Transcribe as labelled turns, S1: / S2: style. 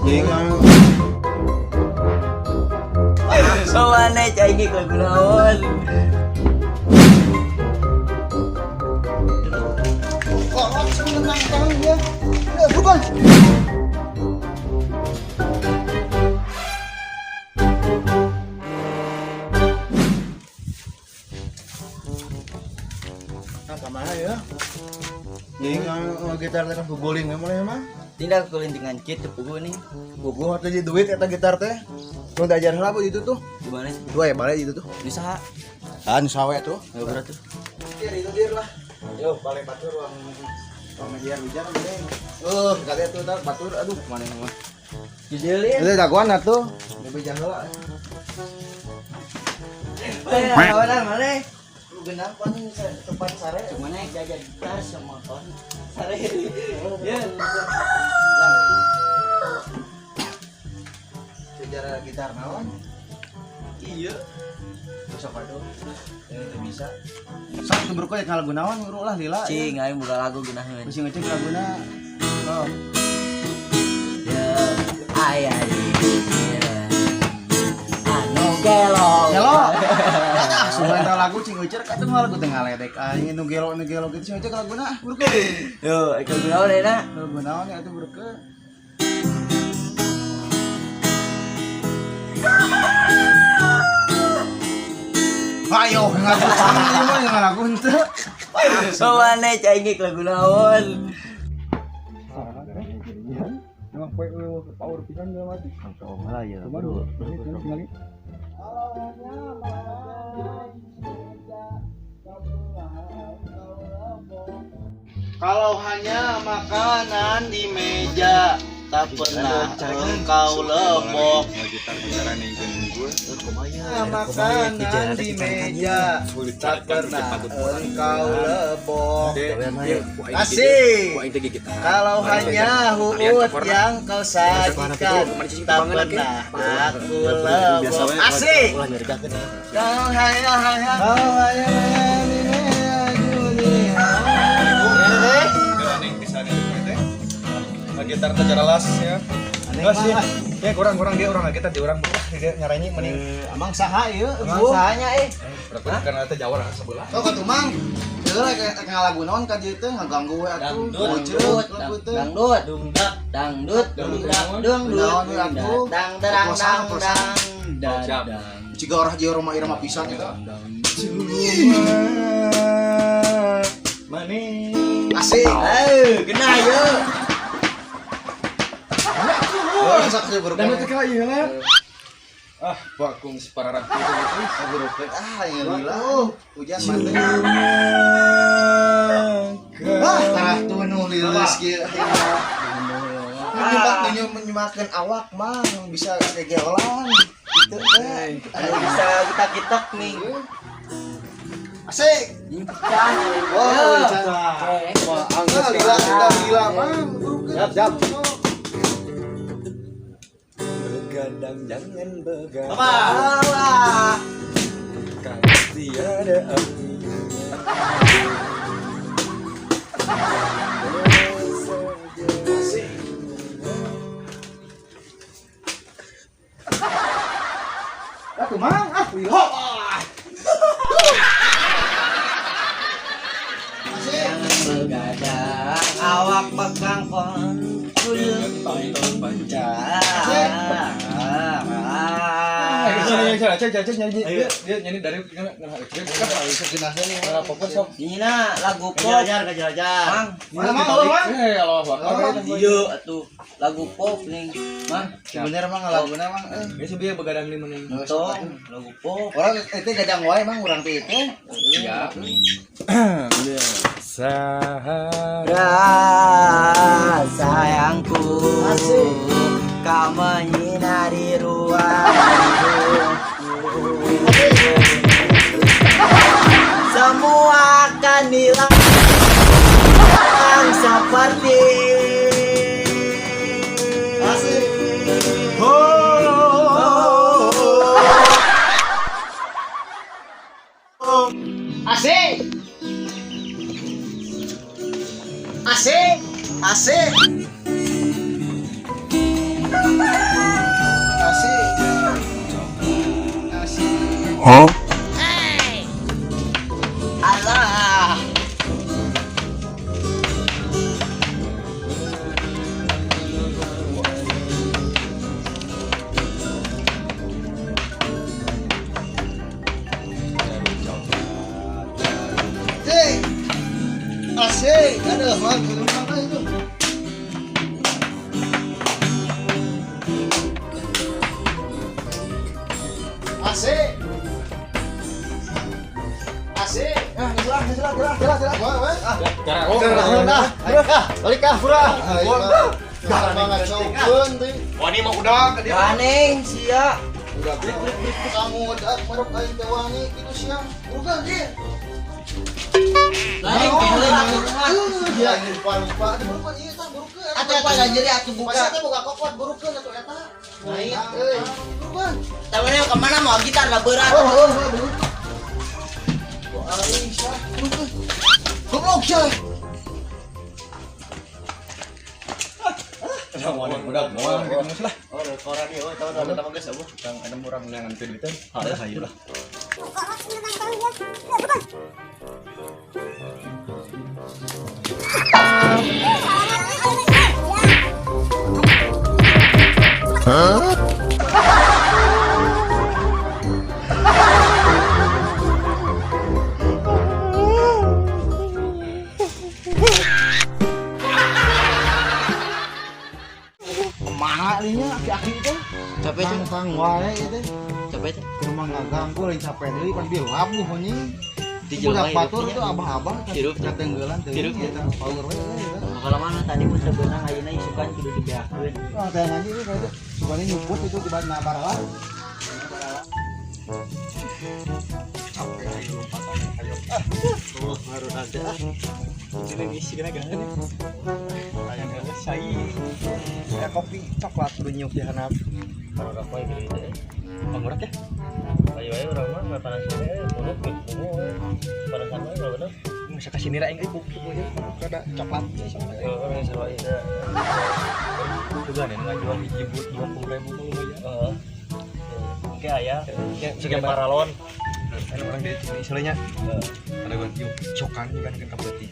S1: Jeung
S2: Oh, aneh cai ge lagu naon.
S1: Kolot seneng tangan dia. Ya, bukan. Nah, kemana ya? Jeung gitar teh kan guguling emang mah.
S2: Tindak kulintingan kit teu puguh nih.
S1: Guguh atuh jadi duit eta gitar teh. Nu diajar heula bu itu tuh.
S2: Gimana sih?
S1: Dua ya balik itu tuh.
S2: Ini saha?
S1: Ah, nu sawe tuh.
S2: Nggak berat tuh.
S1: Dir itu dir lah. Yo, balik batur ruang ruang media hujan mending. Kalian tuh tar batur aduh mana mah.
S2: Jujulin.
S1: Itu jagoan atuh. Lebih jago lah.
S2: Eh, kawanan mana?
S1: Lu genap pan tempat sare.
S2: Mana jajan gitar sama kon. Sare. Ya.
S1: Sejarah gitar naon?
S2: Iya.
S1: Terus apa tuh? Yang itu bisa. Sok tuh berko ya lagu naon nguru lah lila.
S2: Cing, aing boga lagu geunaheun.
S1: Mesti ngecek laguna. Oh.
S2: Ya, aya di pikiran. Anu gelo.
S1: Gelo. Ah, sugan tau lagu cing ucer katuh mah lagu teh ngaledek aing nu gelo nu gelo gitu cing ucer laguna ah berko.
S2: Yo, lagu naon ayeuna?
S1: Lagu naon ya atuh berko. Ayo, ngaku sama ieu mah yang lagu henteu.
S2: Oh, aneh cai ge lagu naon.
S3: Emang poe power pisan dia mati.
S2: Lah ya,
S3: Cuman ini tinggal
S1: Kalau hanya makanan di meja, tak pernah engkau lebok. Makanan di meja, tak pernah engkau lebok. Asik. Kalau hanya huut yang kau sajikan, tak pernah aku lebok. Asik. Kalau hanya hanya kalau hanya di meja dunia.
S3: Gitar teh jelas ya. Enggak sih. Ya kurang-kurang dia orang kita di orang dia nyaranyi mending.
S1: Amang saha ieu?
S2: Emang sahanya eh.
S3: Berarti karena teh jawar sebelah.
S1: Sok atuh Mang. Heula kayak ngalagu naon ka dieu teh ngaganggu we atuh.
S2: Dangdut, dangdut, dangdut, dangdut, dangdut, dangdut, dang, dang, dang, dang, dang, dang.
S1: Jiga orah jieu Roma Irama pisan eta.
S3: Manis.
S1: Asik.
S2: Eh, kena yo.
S1: Oh, sok teu
S3: Dan itu kali ya lah. Ah, bakung separarat itu gitu.
S1: Ah, yang lila. Hujan mati. Ah, tah tuh nu lilis kieu. Nyemak nyemak awak mang bisa gegeolan gitu teh.
S2: Bisa kita kitak nih.
S1: Asik. Wow,
S3: Wah,
S1: ah, lila kita lila mang.
S3: Siap, siap. Begadang jangan begadang.
S2: Apa?
S3: Kalau tiada artinya.
S1: Atuh mang, ah lila. Asik.
S2: Jangan begadang, awak pegang konsul tonton pancar.
S3: Cek nyanyi. Dia nyanyi dari kan sok.
S2: Ini na lagu pop.
S1: Kejar-kejar.
S2: Mang,
S1: Mana mang eueuh mang?
S3: Eh, Allah Akbar.
S2: iya atuh lagu pop nih. Mang,
S1: Sebenernya mang laguna mang eh.
S3: Ini sebenarnya begadang nih mending.
S2: tong lagu pop.
S1: Orang itu gadang wae mang urang teh itu.
S3: Iya. Sahara.
S2: Sayangku, kau menyinari ruang hidupku. Semua akan hilang seperti
S1: Asik. Asik. Asik. Asik.
S2: Alah.
S1: Cek. Asik, aduh, mah kudu mana itu. Asik. Asik. Ah, geus lah, geus lah, geus lah. Wah, wah. Ah, ah, ah, balik ah, pura. Garang ngacaukeun teh.
S3: Wani mah udah ke dia.
S2: Aneh sia.
S1: Udah blik blik blik kamu udah merok aing teh wani kitu sia. Bukan dia.
S2: Lain keheula atuh mah.
S1: Ya, lupa lupa. Burukeun ieu tah burukeun.
S2: Atuh apa ganjeri atuh buka.
S1: Pasti teh boga kokot burukeun atuh eta.
S2: Lain.
S1: Euy, burukeun.
S2: Tamannya kemana mau gitar lah berat.
S1: Oh, oh, oh, burukeun. Kok aing sia burukeun. Goblok sia.
S3: Wani udah moal gitu geus lah.
S2: Oh, koran ieu tahu tahu tahu geus eueuh.
S3: Kang ada murah neangan teh duitan. Ada hayu lah.
S1: Kumaha linya aki-aki teh?
S2: Capek teh.
S1: Tang wae ieu teh.
S2: Capek teh.
S1: Ke rumah ngaganggu lain capek deui pas dia labuh anjing.
S2: Di jelema
S1: Budak batur
S2: hidupnya.
S1: itu abah-abah
S2: Hirup teh.
S1: katenggelan teh.
S2: Hirup teh.
S1: Eta power we eta.
S2: Kalau mana tadi pun sebenarnya ayeuna isukan kudu dibeakeun.
S1: Ah, teh anjing itu kayak sukanya nyuput itu di bana barala.
S3: Capek ayo lompatan ayo. Ah, tuh baru nanti ah. Ini isi kena gak nih. Ayang gak sai. Ya kopi coklat kudu nyiuk di hanap.
S4: Kalau apa gitu ya.
S3: Pangurak ya?
S4: Ayo ayo orang mah nggak panas ini, buruk gitu. Panas sama nggak bener.
S3: Masa kasih nira aing ibu ibu ya kada coklat.
S4: Orang yang seru aja.
S3: Juga nih ngajual hiji but 20.000 mah lumayan.
S4: Heeh. Oke ayah.
S3: Ya,
S4: Sebagai paralon.
S3: Kan orang di sini istilahnya. Ada gua yuk cokan juga kan kabeuti.